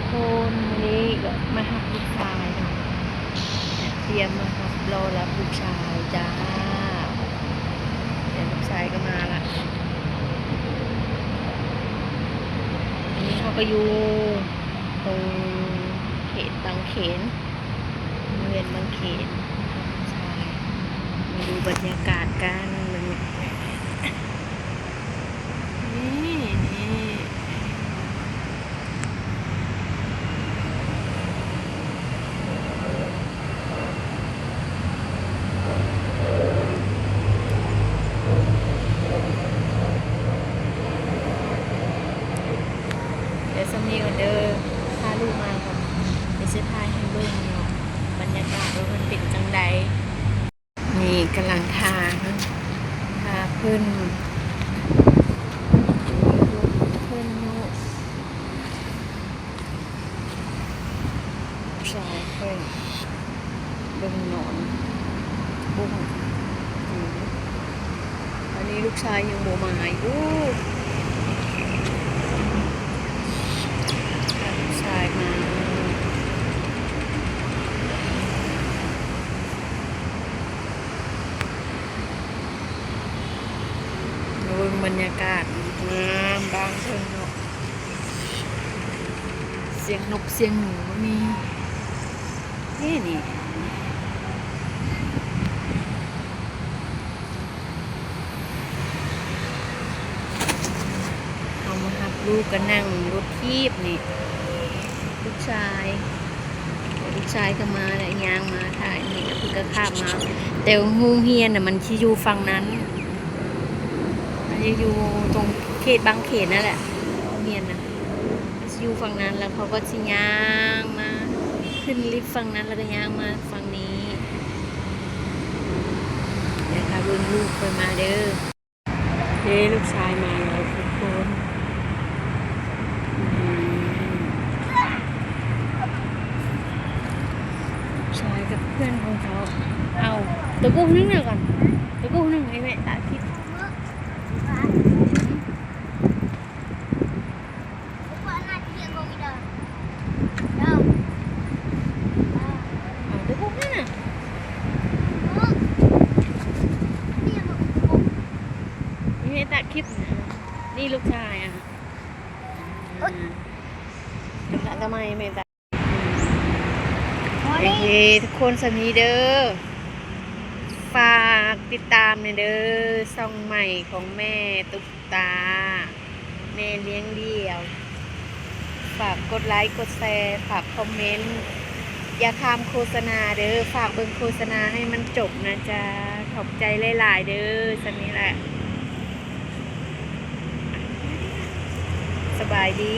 ຄົນ ມື້ນີ້ກໍມາຮັບລູກຊາຍເນາະ ຕຽມມາຮັບ ລໍຮັບລູກຊາຍຈ້າ. ດຽວລູກຊາຍກໍມາລະ. ອັນນີ້ເຮົາກໍຢູ່ຕົງເຂດບາງເຂນ ໂຮງຮຽນບາງເຂນ ມາຮັບລູກຊາຍ. ມາດູບັນຍາກາດກັນ ເບິ່ງ ນີ້ ນີ້ ດຽວສ່ຳນີ້ກ່ອນເດີ ພາລູກມາກ່ອນ ດຽວຊິຖ່າຍໃຫ້ເບິ່ງເນາະ ບັນຍາກາດວ່າມັນເປັນຈັ່ງໃດ. ນີ້ກຳລັງຖ້າ ຖ້າເພິ່ນ ເພິ່ນເນາະ ສາຍໄຟເບິ່ງນອນ ບຸ້ງ ອືມ ອັນນີ້ລູກຊາຍຍັງບໍ່ມາຢູ່ ຖ້າລູກຊາຍມາ. ມາເບິ່ງບັນຍາກາດງາມບາງເທິງເນາະ ສຽງນົກສຽງໜູກໍມີ ນີ້ ນີ້ ເຮົາມາຮັບລູກກໍນັ່ງລົດຖີບນີ້ ລູກຊາຍ ລູກຊາຍກໍມາແລ້ວ ຍ່າງມາ ຖ້າອັນນີ້ກໍເພິ່ນກໍຂ້າມມາ ແຕ່ໂຮງຮຽນນະ ມັນຊິຢູ່ຝັ່ງນັ້ນ ມັນຈະຢູ່ຕົງເຂດບາງເຂນນັ້ນແຫຼະ ໂຮງຮຽນນະ ມັນຊິຢູ່ຝັ່ງນັ້ນ ແລ້ວເຂົາກໍຊິຍ່າງມາ ຂຶ້ນລິບຝັ່ງນັ້ນ ແລ້ວກໍຍ່າງມາຝັ່ງນີ້. ດຽວຖ້າເບິ່ງລູກຂ້ອຍມາເດີ. ເດ້ ລູກຊາຍມາແລ້ວທຸກຄົນ ອືມ ລູກຊາຍກັບເພື່ອນຂອງເຂົາ ເອົາ ຕະກຸໜຶ່ງນະກ່ອນ ຕະກຸໜຶ່ງ ໃຫ້ແມ່ຕາຄິດ. ເອົາແຕ່ພວກນັ້ນນະ ນີ້ແມ່ຕາຄລິບນະ ນີ້ລູກຊາຍ ອ່າ ເອີຍ ລະກະໃໝ່ແມ່ຕາ ໂອເຄ ທຸກຄົນ ສ່ຳນີ້ເດີ ຝາກຕິດຕາມແດ່ເດີ ຊ່ອງໃໝ່ຂອງແມ່ຕຸກ ຕາ ແມ່ລ້ຽງດ່ຽວ ຝາກກົດໄລກົດແຊ ຝາກຄອມເມັນ ຢ່າຂ້າມໂຄສະນາເດີ ຝາກເບິ່ງໂຄສະນາໃຫ້ມັນຈົບນະຈ໊ະ ຂອບໃຈຫຼາຍໆເດີ ສ່ຳນີ້ແຫຼະ ສະບາຍດີ.